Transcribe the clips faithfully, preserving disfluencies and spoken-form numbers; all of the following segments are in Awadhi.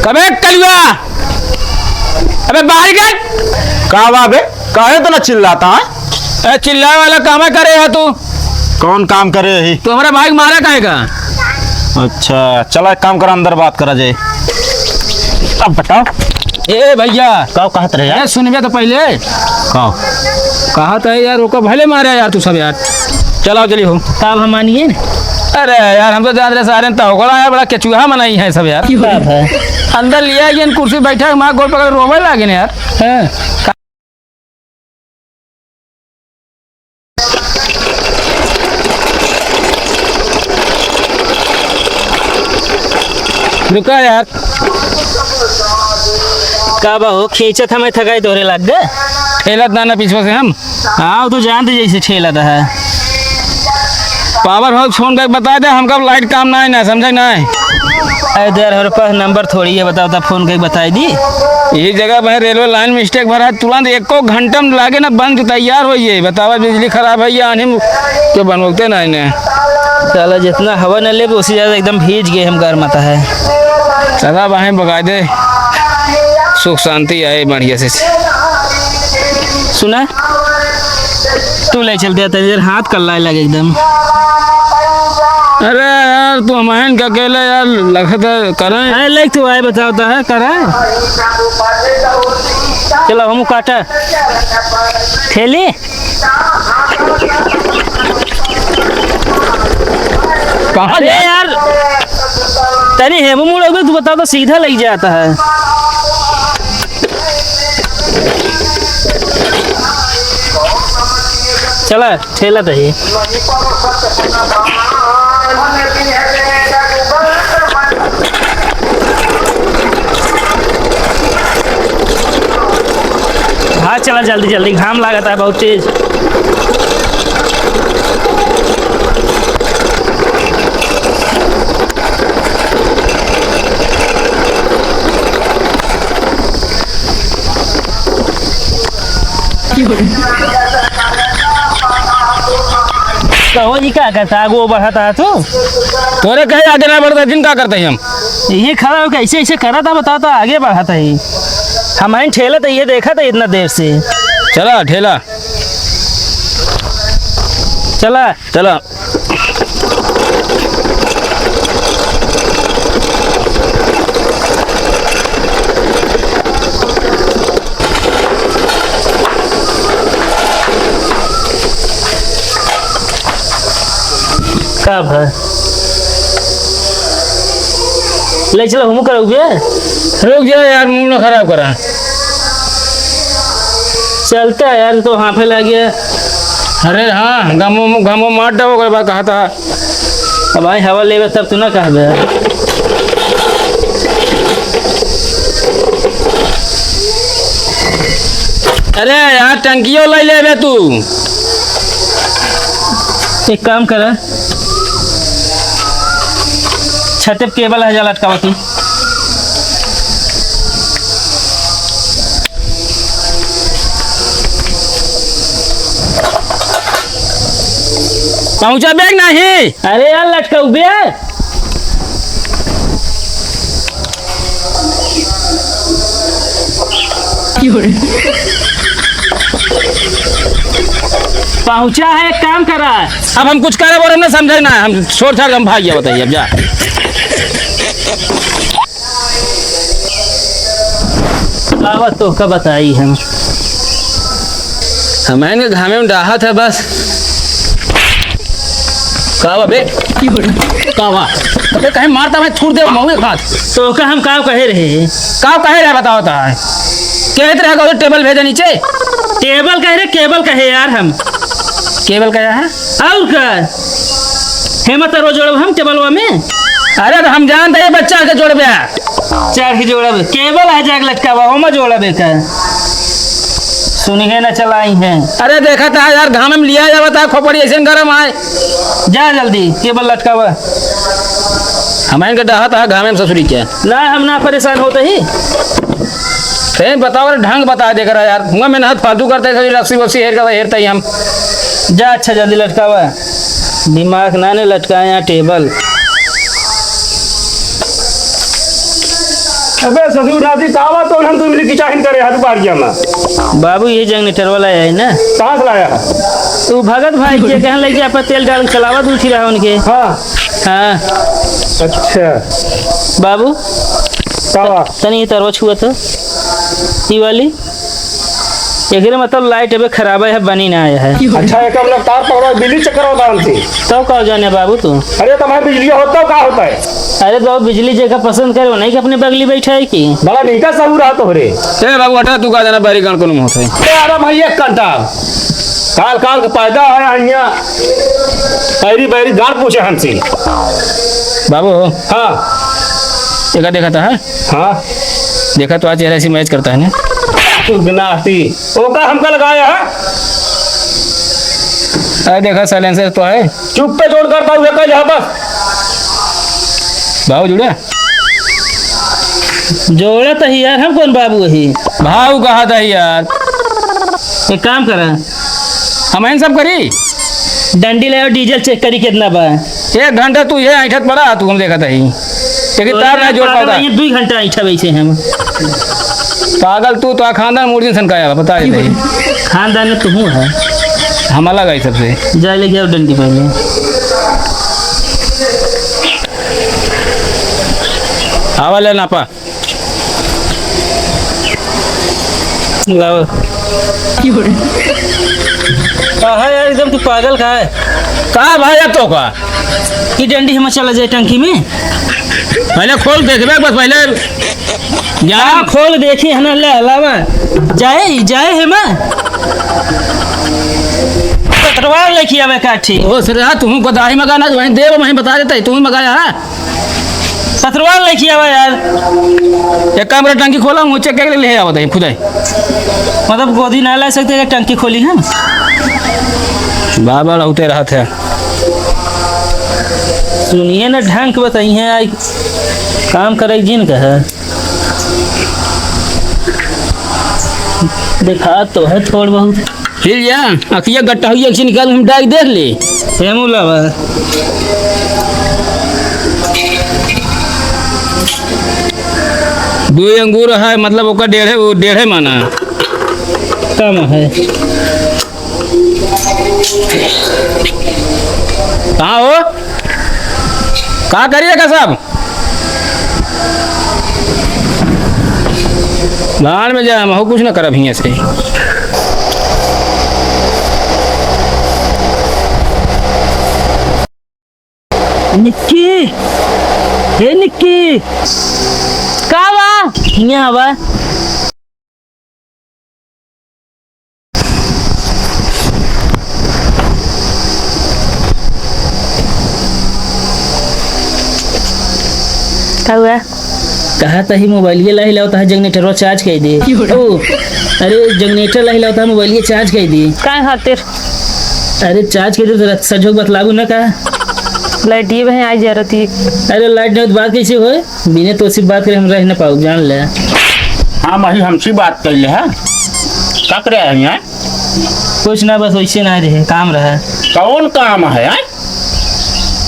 कबे कलुआ, अबे बाहर निकल। का बा बे? काहे इतना चिल्लाता है? ए, चिल्लाए वाला काम करे है तू। कौन काम करे ही? तू हमारा भाई के मारा काहे का? अच्छा, चला एक काम करा, अंदर बात करा जाए। अब बताओ। ए भैया। का कहत रहे यार? ए, सुनबे तो पहले। का? कहत है यार, ओका भले मारे यार तू सब यार। चलाओ, चली हो। तब हम मानिए ना। अरे यार, हम तो जान रहे सारे तो ओकरा यार, बड़ा केचुहा मनई है सब यार। की बात है? अंदर लिया गया, कुर्सी बैठा, माँ गोड़ पकड़ रोवे लागे ना यार। हाँ। रुका यार। का बा हो, खींचत हमें थकाई तोरे लग गए? ठेलत ना, ना पीछे से हम। हाँ, तू जानते जैसे ठेलत है। पावर हाउस फोन करके बता दे, हमका लाइट काम ना है ना, समझे ना है। अरे दे यार, हमारे पास नंबर थोड़ी है, बताओ तो फोन करके बताई दी। यही जगह भाई रेलवे लाइन मिस्टेक भरा है, तुरंत एको घंटा में लागे ना बन के तैयार होइए। बतावा बिजली खराब है या आने में तो बनवते ना इन्हें। साला जितना हवा न ले उसी ज्यादा एकदम भीज गए हम, गर्माता है। सदा बाहें बगा दे, सुख शांति आए बढ़िया से। सुना, तू ले चल दे, तेरे हाथ कल्लाए लगे एकदम। अरे यार, तू हमारे का अकेले यार लगत है करें। अरे, लेक तू आए बताओ तो है, करें। चलो, हम काटा। ठेली? कहाँ अरे जा- यार, तनी हेमू मुड़ अगर तू बता तो सीधा लग जाता है। चला, ठेला तो है। हाँ, चला जल्दी जल्दी, घाम लागत है बहुत तेज। कहो जी, का करता? आगू बढ़त है तू? तोरे कहे आगे ना बढ़ता, दिन का करते हैं हम? ये खड़ा होके ऐसे, ऐसे करा था, बताओ तो आगे बढ़त है। हम आइन ठेला तो ये देखा था इतना देर से। चला, ठेला। चला। चला। का भा? ले चलो, हमू करउबे। रुक जा यार, मूड ना खराब करा। चलता है यार, तो हाफे लाग गया। अरे हाँ, गमो, गमो मार दो, ओकर बाद कहा था। अब भाई हवा लेबे तब तू ना कहबे। अरे यार, टंकियो ले लेबे तू। एक काम कर, छते पे केबल है जा लटकावा तू। पहुँचा बैग नहीं। अरे यार, लटकाऊ बे। पहुँचा है, एक काम करा। अब हम कुछ करे बोले ना, समझे ना, हम छोड़ छाड़ के हम भाग गया, बताइए अब जा। बाबा तो का बताई हम। हम आएंगे घामे में डाहत है बस। का बा बे? का बा? अबे कहीं मारता मैं थूर दे मौके खात। तो का हम का कहे रहे? का कहे रहे बताओ तो है। कहत रहे को टेबल भेजा नीचे। टेबल कहे रहे, केबल कहे यार हम। केबल कहे है? और का? हेमत रोज जोड़ब हम टेबलवा में। अरे तो हम जानते हैं बच्चा के जोड़बे। चढ़ के जोड़ब, केबल है जाके लटकावा, ओमा जोड़ब एकर। सुनिहे न चलाई हैं। अरे देखा था यार, घाम में लिया जावा था, खोपड़ी ऐसे गरम आए। जा जल्दी, केबल लटकावा। हम इनके डहा था घाम में ससुरी क्या? ना, हम ना परेशान होते ही। ते बताओ रे, ढंग बता दे करा यार। हुआ मेहनत फालतू करते हैं, रस्सी वस्सी हेर का हेरते ही हम। जा, अच्छा, जल्दी लटकावा। दिमाग ना ने लटकाए यहाँ टेबल। अबे ससुर नाती, तावा तो हम तुम लिखी चाहिन करे हर बार जाना। बाबू, ये जनरेटर वाला है ना? कहाँ से लाया है? तू भगत भाई के कहन लगे, आप तेल डाल के चलावा, दूठी रहा उनके। हाँ। हाँ। अच्छा। बाबू, तावा। तनी ये तरवा छुआ तो। ई वाली। एकरे मतलब लाइट अबे खराब है, बनी ना आया है। अच्छा, एक मतलब तार पकड़ा, बिजली चक्कर होता हमसे। तब का जाने बाबू तू? अरे, तो हमारे बिजली होता का होता है? अरे, तो बिजली जेका पसंद करे, वो नहीं कि अपने बगली बैठा है कि? बड़ा नीका सहूर रहा तोहरे। ए बाबू, हटा, तू का जाना बारी गान कोनो होता है? ए, अरे भाई, एक घंटा। काल, काल के पैदा है यहाँ। पैरी, पैरी गान पूछे हमसे। बाबू। हाँ। एका देखा था, हाँ? हाँ। देखा तो आज चेहरा से मैच करता है ना? तू नाती। ओका हमका लगाया है? अरे देखा, साइलेंसर तो है। चुप पे जोड़ करता हुए कल यहाँ बस। भाव जुड़ा? जोड़ा तो ही यार, हम कौन बाबू ही? भाव कहा था यार। एक काम करा। हम इन सब करी? डंडी ले और डीजल चेक करी कितना बा। एक घंटा तू ये ऐंठत पड़ा, तू हम देखत ही। एक तो तार यार, ना जोड़ पागल पाता। ये दुई घंटा ऐंठा वैसे हम। पागल तू तो खानदान मुर्जिन सन का है, बता देते ही। खानदान में तू हूँ है। हम अलग है सबसे। जा लेके आओ डंडी पहले। आवा ले नापा। लाओ। कहा यार, एकदम तू पागल का है? का भाई, अब तो का? ई डंडी हम चला जाए टंकी में? पहले खोल देख बे, बस पहले ज्ञान। हाँ, खोल देखी है ना, ले अलावा। जाए, जाए है मैं। पतरवार लेके आवे काठी। ओ सर, हाँ, तू को दाढ़ी मगाना, वहीं देव, वहीं बता देते, तू मगाया है। पतरवार लेके आवा यार। एक काम करे, टंकी खोला, मुझे चेक करके ले आवा दे खुदे। मतलब गोदी ना ला सकते कि टंकी खोली हम? बार बार होते रहत है। सुनिए ना, ढंग के बताइए, आई काम करे जिन का है। देखा तो है थोड़ बहुत। हिल जा, अखिया गट्टा हुई, अखिया निकाल, हम डाइक देख ले। हे मुलावा। दो अंगूर है, मतलब ओकर डेढ़े, वो डेढ़े माना। कम है। कहाँ हो? का करिए का साहब? भाड़ में जा, हम कुछ ना करब हियाँ से। निक्की, हे निक्की। का बा? हियाँ बा। का हुआ? कहा तही मोबाइलिया लाही लाओ, तहा जनरेटरवा चार्ज कर दे। क्यों रे? ओ, अरे जनरेटर लाही लाओ, तहा मोबाइलिया चार्ज कर दे। का खातिर? अरे चार्ज कर दे तो सजो बतलाबू ना का? लाइट ये बहे आई जा रहती। अरे लाइट नहीं तो बात कैसे होए? बिना तोसे बात करे हम रह न पाउब, जान ले। हाँ, वही हमसे बात कर ले, हाँ? का करे हैं यहाँ? कुछ ना, बस वैसे ना रहे, काम रहा। कौन काम है, हैं?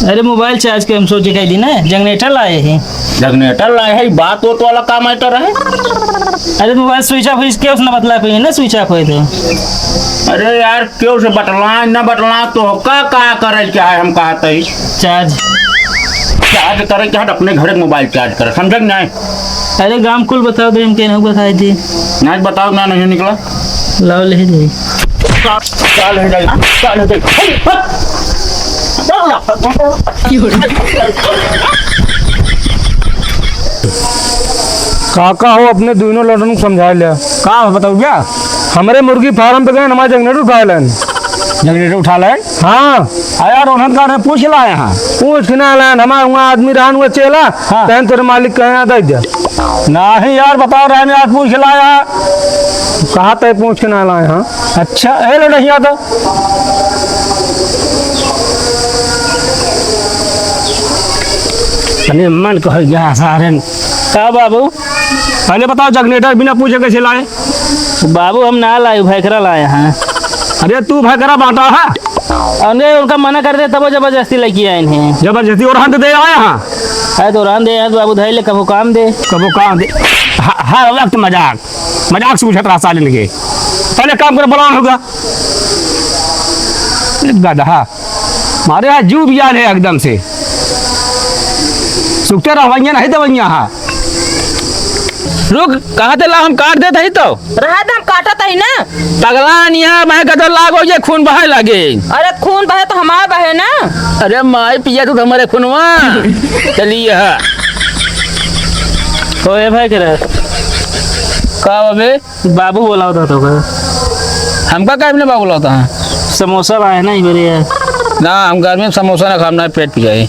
अरे मोबाइल चार्ज के हम सोचे कह दी ना, जनरेटर लाए हैं। जनरेटर लाए हैं, बात वोत वाला काम है तो रहे? अरे मोबाइल स्विच ऑफ है, इसके उसने बतला पे है ना, स्विच ऑफ है तो। अरे यार, क्यों से बतलाए, ना बतलाए, तो का, का करे चाहे हम कहते हैं? चार्ज। चार्ज करे चाहे तो अपने घरे मोबाइल चार्ज करे, समझे कि नहीं? अरे गाम कुल बताओ तो हम केनहू बताई दी। नहीं बताओ ना, नहीं निकला। लाओ ले जाई। का, का ले जाई? का ले जाई? काका हो, अपने दोनों लड़न को समझा लिया। का हो बताओ क्या? हमरे मुर्गी फार्म पे गए, हमारे जनरेटर उठा लेन। जनरेटर उठा लेन? हाँ। आ यार, उन्हन का ने पूछ लाए हैं। पूछ के ना लाए, हमारे वहाँ आदमी रहन हुआ चेला, हाँ। तहन तोरे मालिक कहे ना दे दे। नहीं यार, बताओ रहने आज पूछ के लाया। कहा तय पूछ के ना लाए, हाँ। अच्छा, ए लो नहीं आता। अरे मन कह गया सारे। का बाबू? पहले बताओ, जनरेटर बिना पूछे कैसे लाए? बाबू, हम ना लाए, भैकरा लाए हैं। अरे, तू भैकरा बांटा है? अरे, उनका मना कर दे, तब वो जबरदस्ती लेके आए हैं। जबरदस्ती और हम तो दे आए हैं। है तो रहन दे, है तो बाबू धइले, कबो काम दे। कबो काम दे। ह-, हर वक्त मजाक, मजाक सूझत रहा सालिन के। पहले काम कर, बलान होगा। गधा। मारे यहाँ जीव बियान है एकदम से। सुखते रहवैया नहीं दवैया हा। रुक, कहाँ ते ला, हम काट देत हई तो। रहा दे, हम काटत हई ना। पगला निया, मैं गदर लागो, ये खून बहे लागे। अरे खून बहे तो हमार बहे ना। अरे माई पिया तू तो हमारे खूनवा। चलिए हा। ओए भाई करा। का बा बे? बाबू बोलावत ह तोका। हमका काहे अपने बाबू बोलावत ह? समोसा लाए ना इबरे यार। ना, हम गर्मी में समोसा ना खाब, ना पेट पिराई।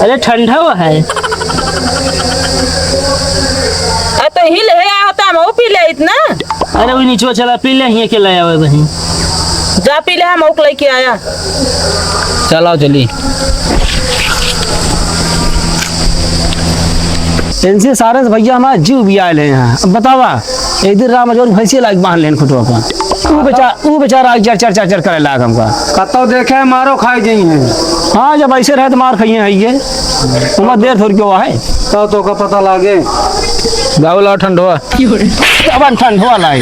अरे ठंडा हुआ है। अरे तो ही ले आया होता, हम वो पी ले इतना। अरे वो नीचे चला पी ले, हियाँ के ले आवे बहिन। जा पी ले, हम ओक लेके आया। चलाओ चली। इनसे सारे से भैया हमारा जीव भी आयल है यहाँ। अब बतावा, एक दिन राम अजोर भैंसिया लाग बांध लेन खुटवा पर। ऊ बेचारा, ऊ बेचारा आग चर, चर, चर, चर करे लाग हमका। कतौ देखे मारो खाई गई हैं। हाँ, जब ऐसे रहे तो मार खाइए है ये। उमर देर थोड़ी क्यों है? तब तो का पता लागे। गावला ठंडवा। अब हम ठंडवा लाई।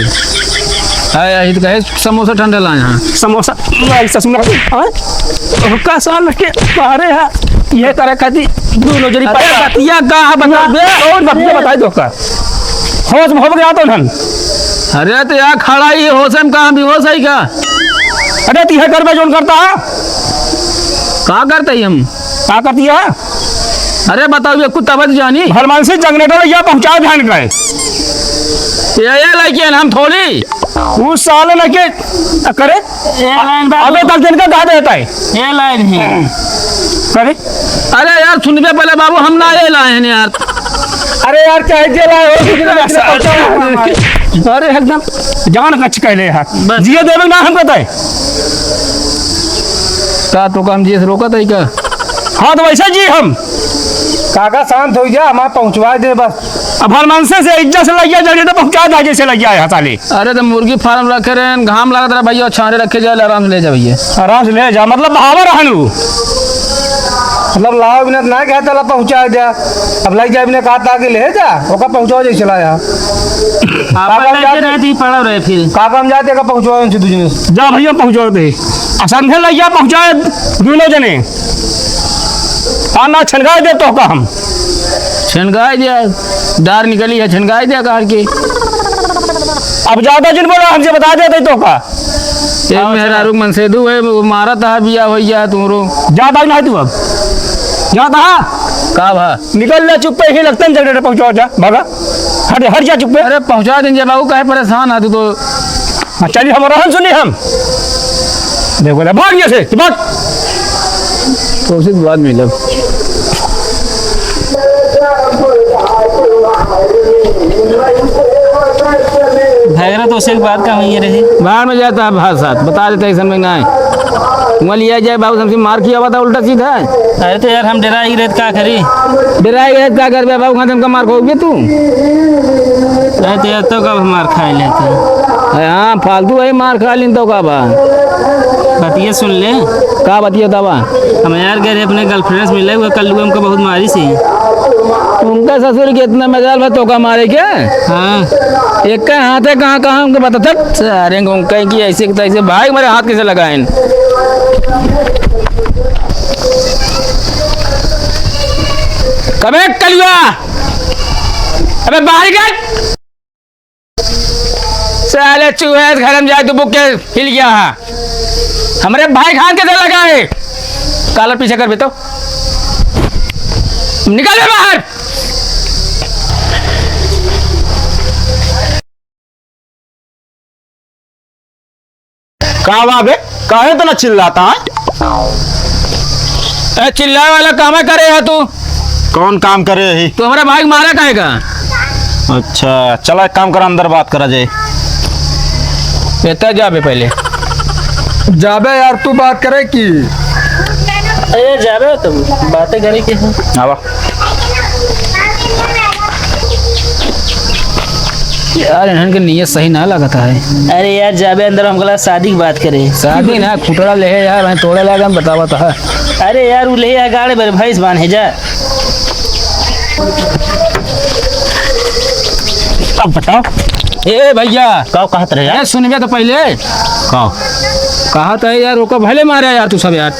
आय, आय, तो कहे समोसा ठंडा लाए हैं। समोसा लाई ससुरा। हाँ? ओका साल के मारे हा। ये करे खाती दोनों जनी अरे पता। बतिया का है बता दे। कौन बतिया बताई दो का? होश में हो गया तो नन। अरे तो यार खड़ा ही होश में कहाँ बेहोश है का? अरे ती है करबे जोन करता है? का करते ही हम? का करती है? अरे बताओ, ये कुत्ता बच जानी। हनुमान सिंह जनरेटर या पहुंचाए ध्यान का है। ये, ये लड़की है ना, हम थोड़ी। उस साल न के करे। ये लाइन बाबू। अबे तक दिन का गा देता है। ये लाइन है। करे। अरे यार, सुन बे पहले बाबू, हम ना ये लाए हैं यार। अरे यार, चाहे जे लाए हो, लेकिन लेकिन पहुंचाओ। अरे एकदम जान कच कहले है। बस। जिए देवे ना हम कहता है। का तो काम जिए से रोकत है का? हाँ, तो वैसे जी हम। काका शांत हो जा, हमार पहुँचवा दे बस। अब हनुमान से, से इज्जत से लगिया, जल्दी तो पहुँचा दे, जैसे लगिया है साले। अरे तो मुर्गी फार्म रखे रहे, घाम लागत रहा भैया, छाने रखे जाए, आराम से ले जा भैया। आराम से ले जा, मतलब बहावर रहन उ। मतलब लाओ बिना ना कहे, चला पहुँचा दे। अब लग जाए, बिना कहा था कि ले जा, ओका पहुँचाओ जैसे लाया। आप काका हम लगे जाते रहे थी, पड़ा रहे फिर। काका हम जाते का पहुँचवा उनसे दूजने से। जा भैया पहुँचाओ दे। आ समझे लगिया पहुँचाए दोनों जने। आ ना छनगाए दे तो का हम। छनगाए दिया, डार निकली है, छनगाए दिया कार के। अब ज्यादा जिन बोला, हमसे बता देते तो का। एक मेहरारू के मनसेधू है, वो मारा था, बिया हो गया तुमरो। जाता ही नहीं तू अब। जाता है। का भा? निकल ले चुप्पे, ही लगता है जनरेटर पहुँचाओ जा, भागा। हट, हट जा चुप्पे। अरे पहुँचा देंगे बाबू, काहे परेशान है तू तो। हाँ, चलिए, हम रहन सुनी हम। देखो ले, भाग यहाँ से, तू भाग। तो उसे बाद में लब। भैगरा तो उसे एक बात का हुई रही। बाहर में जाता है भाई साथ, बता देता है, ऐसा में ना है। वहाँ लिया जाए बाबू, हमसे मार किया हुआ था उल्टा सीधा। अरे तो यार, हम डरा ही रहे, तो का करी? डरा ही रहे, तो का करबे बाबू, खाते हमका मार खाओगे तू? अरे तो यार, तो कब हम मार खाए लेते हैं? अरे हाँ, फालतू है, मार खा लेन तो का बा? बतिया सुन ले। का बतिया तबा? हम यार गए रहे अपने गर्लफ्रेंड से मिले हुए, कल हमको बहुत मारी सी। उनका ससुर के इतना मजाल बा, तो का मारे क्या? हाँ। एक का हाथ है, कहाँ, कहाँ हमको बता था? सारे को कहीं की ऐसे, ऐसे भाई मेरे हाथ कैसे लगाए? कबे कलुआ, अबे बाहर निकल। साले चूहे घर में जाए तो बुक के हिल गया है। हमरे भाई खान के दे लगा है। कालर पीछे कर बे तो। निकल बे बाहर। का बा बे? काहे इतना चिल्लाता है? ए, चिल्लाए वाला काम करे है तू? कौन काम करे ही? तू हमारा भाई के मारा काहे का? अच्छा, चला एक काम करा, अंदर बात करा जाए। बेटा जाबे पहले। जाबे यार, तू बात करे की? अरे जाबे, तुम बातें करे की है। आवा। यार, इन्हन के नीयत सही ना लगता है। अरे यार, जाबे अंदर, हम कला शादी की बात करे। शादी ना, खुटड़ा ले है यार, मैं तोड़े लागा, हम बतावा तो है। अरे यार, उ ले है गाड़े भर भैंस बांधे जा। अब बताओ। ए भैया। का कहत रहे यार? ए, सुनबे तो पहिले। का? कहत है यार, ओका भले मारे यार तू सब यार।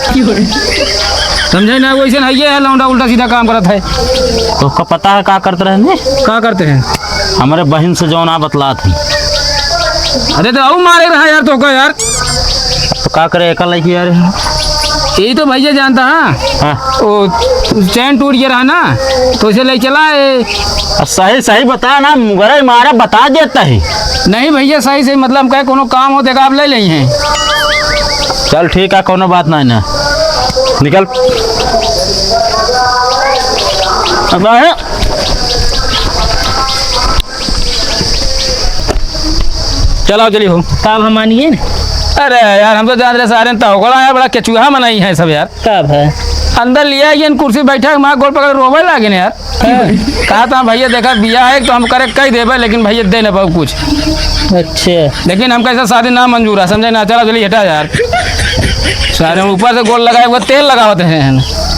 समझे ना, वैसे नहीं है, लौंडा उल्टा सीधा काम करत है। तो का पता है का करत रहे ने? का करते हैं? हमरे बहिन से जौन आ बतलात है। अरे तो आऊ मारे रहा यार तोका यार। तो का करे एका लइके यार? यही तो भैया जानता है। हाँ। ओ, चैन टूट गया रहा ना, तो इसे ले चला ए। आ, सही सही बता ना, मुगरई मारा बता देता है। नहीं भैया, सही सही मतलब हम कहे कोनो काम हो देखा आप ले लेई हैं। चल ठीक है, कोनो बात नहीं ना। निकल। अब है। चलाओ, चली हो। तब हम मानिए ना। अरे यार, हम तो जान रहे सारे तो ओकरा यार, बड़ा केचुहा मनई है सब यार। तब है। अंदर लिया गया कुर्सी बैठा, माँ गोड़ पकड़ रोवे लागे ना यार। हाँ। कहा था भैया, देखा बिया है तो हम करे कह देबे, लेकिन भैया दे ना पाऊ कुछ। अच्छा। लेकिन हमका ऐसा शादी ना मंजूर है, समझे ना? चला चली हटा यार। सारे ऊपर से गोड़ लगाए हुए तेल लगावत हैं।